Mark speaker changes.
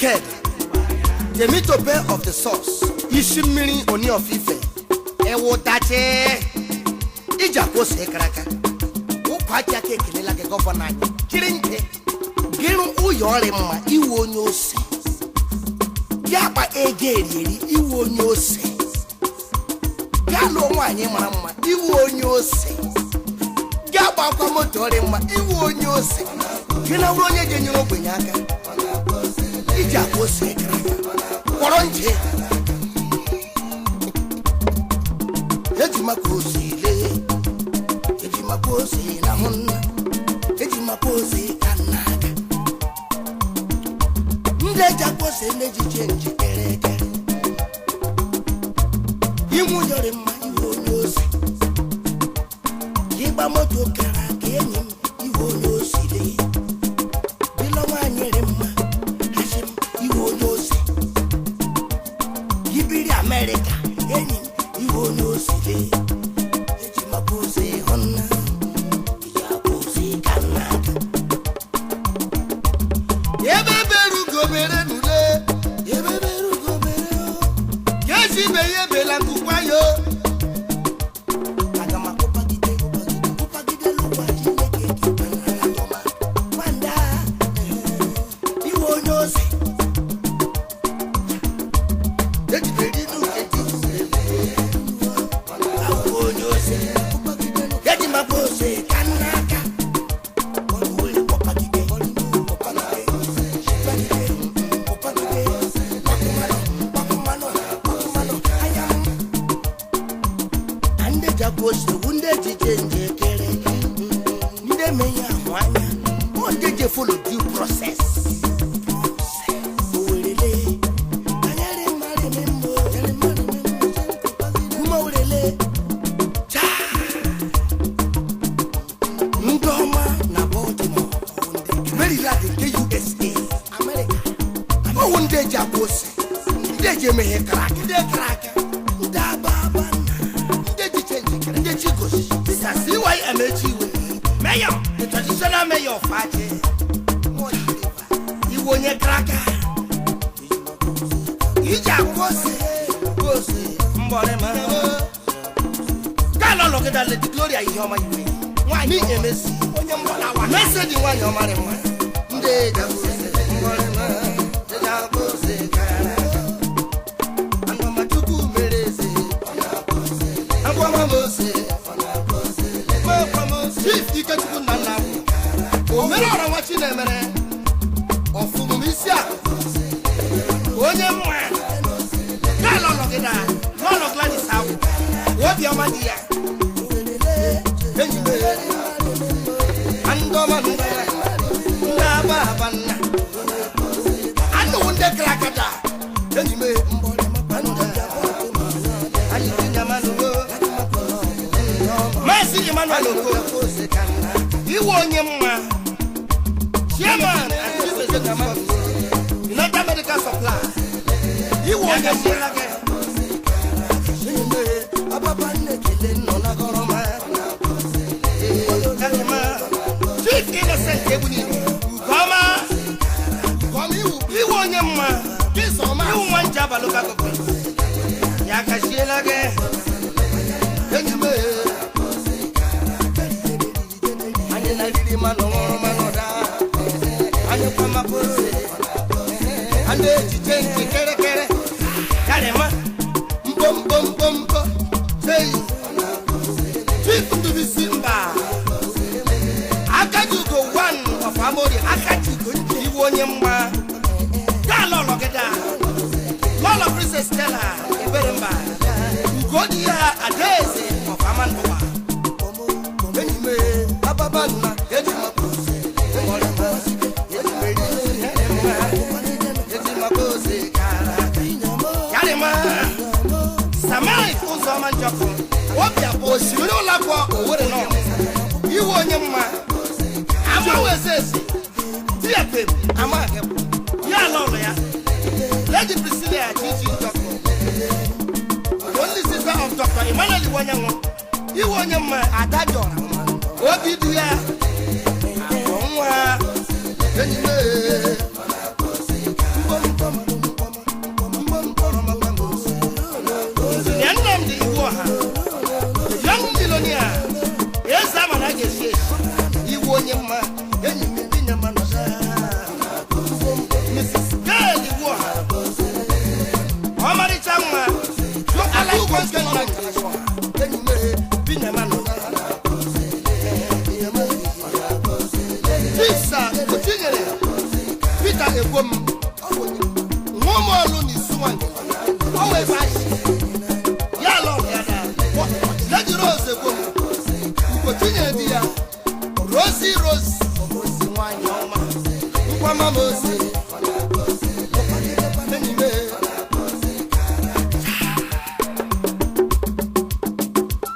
Speaker 1: Iked Temitope of the Source, isi mmiri Oni of Ife, ewutachi iji akwa ose kara aka ụkwa aja aka. Ekelela gị, governor anyị jiri ntị gịrụ ụyọ ọrị mma. Iwe onye ose gị akpa ego erieri, iwe onye ose gị lụọ nwaanyị mara mma, iwe onye ose gị agbakwa moto ọrị mma, iwe onye ose gị na wụrụ onye ga-enyere ogbenye aka. Iji akwa ose kara aka kpọrọ nje eji maka ose lee, eji maka ose na hụ nna, eji maka ose ka nna aka. Ndị eji akwa ose n'ejije njikere ekere inwu yọrị mma. Iwe onye ose ịgba moto kara aka, enyi m, iwe onye ose lee bilọ nwaanyị rị mma, asị m iwe onye ose ibiri Amerịka, enyi m, iwe onye ose lee. Eji maka ose hụ nna, eji akwa ose ka nna aka. Ebe bere ugobere n'ule, ebe bere ugobere o, ka esi ibe ya ebela nkụkwa yo. Aga m akụpagide, kụpagide n'ụwa Chineke gị mana atọma nwanda. Iwe onye ose ejidere inu keji awụ onye ose eji maka ose ka nna aka. Ndị jakwa ose ndị ejije njekere, ndị emenye ahụ anya ọ ndị je follow due process. Owerele anyere mmadụ eme mbụ ume werele chaa. Ndị ọma na Baltimore, Maryland nke USA, America, ọwụ ndị eji akwa ose, ndị eji emeghe kara aka, ndị kara aka, ndị aba aba nna, ndị ejiche njikere, ndị chi gosi dịka CYM Echiwe, mayor, the traditional mayor of Achi, iwe onye kara aka iji akwa ose ose mbọrịma galọlọgịda. Lady Gloria ihe ọma, iwe nwaanyị emesi onye mgbalawa meseji nwaanyị ọmarị mma. Ndị eji akwa ose mbọrịma eji akwa ose kara aka. Agwama Chukwu mere eze, agwama m ose. Chief Ikechukwu nna nna m, omere ọra nwa Chinemere ọfụmụm isi akụ onye mma galọlọgịda lọlọ Gladys Awụ obiọma di ya, enyi m, ndọma ndị ndị aba aba nna anụwụ ndị kara akada, enyi m. Anyị tinyamanụgo Maazị Emmanuel Oko, iwe onye mma, chairman and chief executive officer, United Medical Supply, iwe onye mma. Ababa nnekele nọ na gọrọma. Chief Innocent Egbunile Ugoma, iwe onye mma, iwu nwa Njaba Local Government, ya gaziela gị, enyi m. Anyị na-eriri mmanụ ṅụrụ mmanụ daa anyị kwamapụrụ a na-ejije ntị kịrịkịrị karịma mkpomkpomkpomkpo sei. Chief Ndubisi Mba Akajugo one of Amori Akajugo nji, iwu onye mma galọlọgịda lọlọ Princess Stella Ebere Mba Ugodi ya, Adaeze of Amandụwa, enyi m. Ababa nna eji maka ose eji meri eji maka ose kara yarịma. Samait Ụzọma Njọkụ obi abụọ osimiri ụlọakwọ Owere nọ, iwe onye mma amaghị eze eze tiapem amaghị ya ala ụlọ ya. Lady Priscilla Chichi Njọkụ, only sister of Dr. Emmanuel Iwanyanwụ, iwe onye mma, ada jọra obi dị ya akụ nwa, enyi m. Chief Sir Ugochinyere Peter Egwom, Nwaomolu na Isuwange, ọwa ebe achị ya lọrọ ya na Lady Rose Egwom, Ugochinyere di ya, Rosie Rose, nwanyị ọma, nkwama m ozi.